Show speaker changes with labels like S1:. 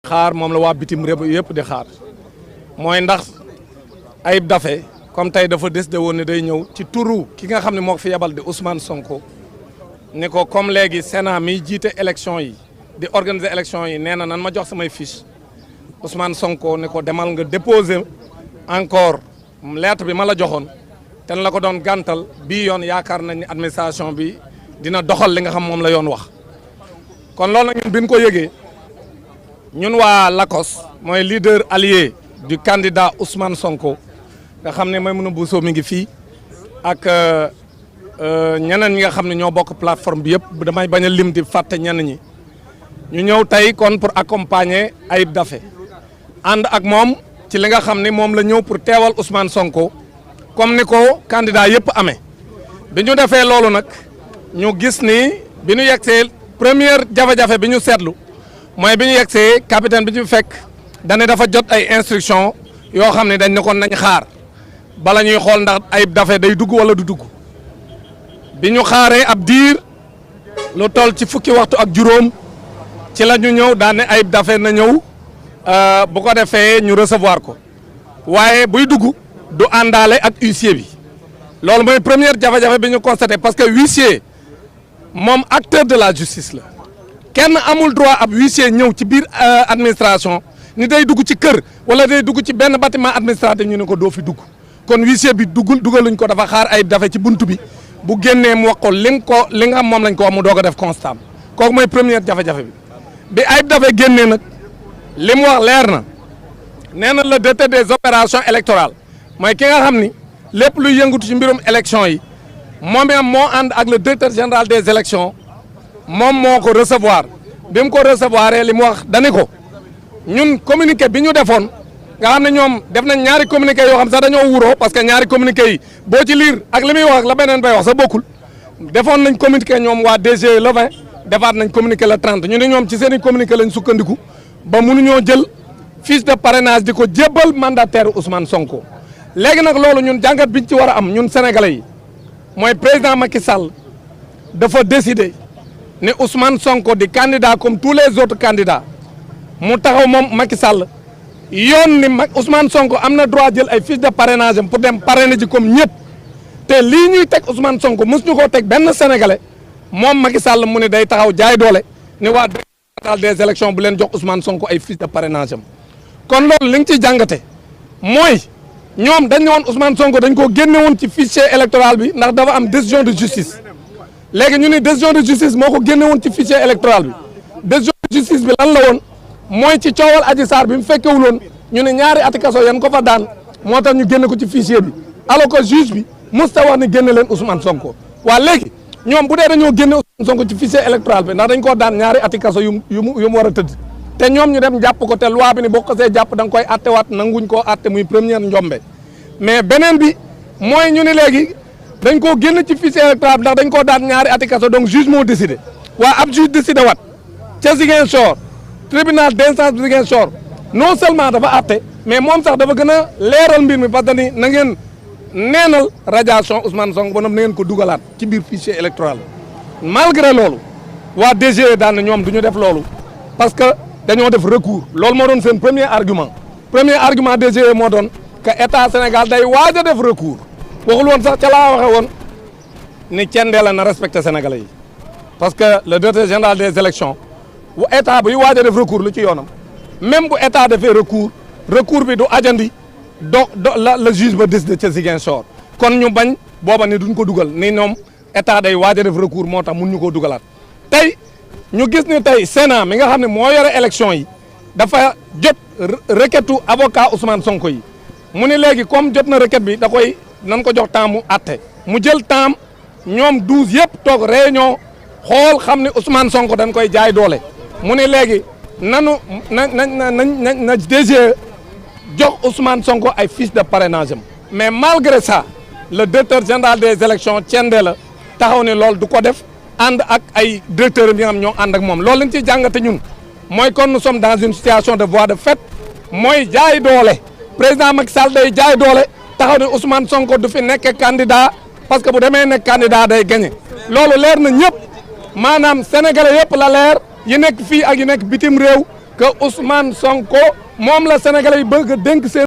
S1: xaar moom la waa bitim réew yëpp di xaar mooy ndax Ayib Daffé comme tey dafa décidé woon ne day ñëw ci turu ki nga xam ne moo ko fi yebal di Ousmane Sonko ni ko comme léegi Sénat miy jiite élection yi di organiser élection yi nee na nan ma jox samay fiche Ousmane Sonko ni ko demal nga déposer encore lettre bi ma la joxoon te la ko doon gàntal bii yoon yaakaar nañ ni administration bi dina doxal li nga xam moom la yoon wax kon loolu nag ñun bi ñu ko yëgee ñun waa LACOS mooy leader allié du candidat Ousmane Sonko nga xam ne Maimouna Bousso mi ngi fii ak ñeneen ñi nga xam ne ñoo bokk plateforme bi yëpp damay bañ a lim di fàtte ñenn ñi ñu ñëw tey kon pour accompagner Ayib Daffé ànd ak moom ci li nga xam ne moom la ñëw pour teewal Ousmane Sonko comme ni ko candidat yëpp amee bi ñu defee loolu nag ñu gis ni bi ñu yegsee première jafe-jafe bi ñu seetlu mooy bi ñu yegsee capitaine bi ñu fekk dañu dafa jot ay instructions yoo xam ne dañ ne kon nañ xaar bala ñuy xool ndax Ayib Daffé day dugg wala du dugg bi ñu xaaree ab diir lu toll ci fukki waxtu ak juróom ci la ñu ñëw daan ne Ayib Daffé na ñëw bu ko defee ñu recevoir ko waaye buy dugg du àndaale ak huissier bi loolu mooy première jafe-jafe bi ñu constaté parce que huissier moom acteur de la justice la kenn amul droit ab huissier ñëw ci biir administration ni day dugg ci kër wala day dugg ci benn bâtiment administratif ñu ne ko doo fi dugg kon huissier bi dugaluñ ko dafa xaar Ayib Daffé ci buntu bi bu génnee mu wax ko li nga xam moom lañ ko wax mu doog a def constat kooku mooy première jafe-jafe bi Ayib Daffé génnee nag li mu wax leer na nee na le directeur des opérations électorales mooy ki nga xam ni lépp luy yëngatu ci mbirum élection yi moom itam moo ànd ak le directeur général des élections moom moo ko recevoir bi mu ko recevoir li mu wax dani ko ñun communiqué bi ñu defoon nga xam ne ñoom def nañ ñaari communiqué yoo xam sax dañoo wuroo parce que ñaari communiqué yi boo ci liir ak li muy wax ak la beneen bay wax sa bokkul defoon nañ communiqué ñoom waa DG le 20 defaat nañ communiqué le 30 ñu ne ñoom ci seen i communiqué lañ sukkandiku ba mënuñoo jël fiche de parrainage di ko jébbal mandataire Ousmane Sonko léegi nag loolu ñun jàngat biñ ci war a am ñun sénégalais yi mooy président Macky Sall dafa décider ne Ousmane Sonko di candidat comme tous les autres candidats mu taxaw moom Macky Sall yoon ni Ousmane Sonko am na droit jël ay fiche de parrainage am pour dem parrainer ji comme ñëpp te lii ñuy teg Ousmane Sonko mosuñu koo teg benn sénégalais moom Macky Sall mu ne day taxaw jaay doole ne waa des élections bu leen jox Ousmane Sonko ay fiche de parrainage am kon loolu li nga ciy jàngate mooy ñoom dañ ne woon Ousmane Sonko dañ koo génne woon ci fichier électoral bi ndax dafa am décision de justice léegi ñu ne décision de justice moo ko génne woon ci fichier électoral bi décision de justice bi lan la woon mooy ci coowal Adji Sarr bi mu fekkewuloon ñu ne ñaari ati kaso yan ko fa daan moo tax ñu génne ko ci fichier bi alors que juge bi musta wax ne génne leen Ousmane Sonko waa léegi ñoom bu dee dañoo génne Ousmane Sonko ci fichier électoral bi ndax dañ koo daan ñaari ati kaso yu mu war a tëdd te ñoom ñu dem jàpp ko te loi bi ni boo ko see jàpp da nga koy attewaat nanguñ koo atte muy première njombe mais beneen bi mooy ñu ne léegi dañ koo génn ci fichier électoral bi ndax dañ koo daan ñaari ati kaso donc juge moo décidé waa ab juge décidé wat ca Ziguinchor tribunal d'instance de Ziguinchor non seulement dafa atte mais moom sax dafa gën a leeral mbir mi parce que ni na ngeen neenal radiation Ousmane Sonko ba na ngeen ko dugalaat ci biir fichier électoral malgré loolu waa DG daan na ñoom du ñu def loolu parce que dañoo def recours loolu moo doon seen premier argument DG moo doon que état Sénégal day waaj a def recours waxul woon sax ca laa waxee woon ni cendee la na respecté sénégalais yi parce que le directeur général des élections bu état buy waaj a def recours lu ci yoonam même bu état defee recours bi du ajandi la juge ba décidé ca Ziguinchor kon ñu bañ booba ni duñ ko dugal ni ñoom état day waaj a def recours moo tax mun ñu koo dugalaat tey ñu gis ni tey Sénat mi nga xam ne moo yore élection yi dafa jot requête avocat Ousmane Sonko yi mu ni léegi comme jot na requête bi da koy nan ko jox temps mu atte mu jël temps ñoom 12 yëpp toog réunion xool xam ne Ousmane Sonko dañ koy jaay doole mu ni léegi na DG jox Ousmane Sonko ay fiche de parrainage am mais malgré ça le directeur général des élections Thiendé la taxaw ne loolu du ko def ànd ak ay directeurs yi nga xam ñoo ànd ak moom loolu lañ ciy jàngate ñun mooy kon nous sommes dans une situation de voie de fait mooy jaay doole président Macky Sall day jaay doole taxaw ne Ousmane Sonko du fi nekk candidat parce que bu demee nekk candidat day gagné loolu leer na ñëpp maanaam sénégalais yëpp la leer yi nekk fii ak yi nekk bitim réew que Ousmane Sonko moom la Sénégalais yi bëgg a dénk seen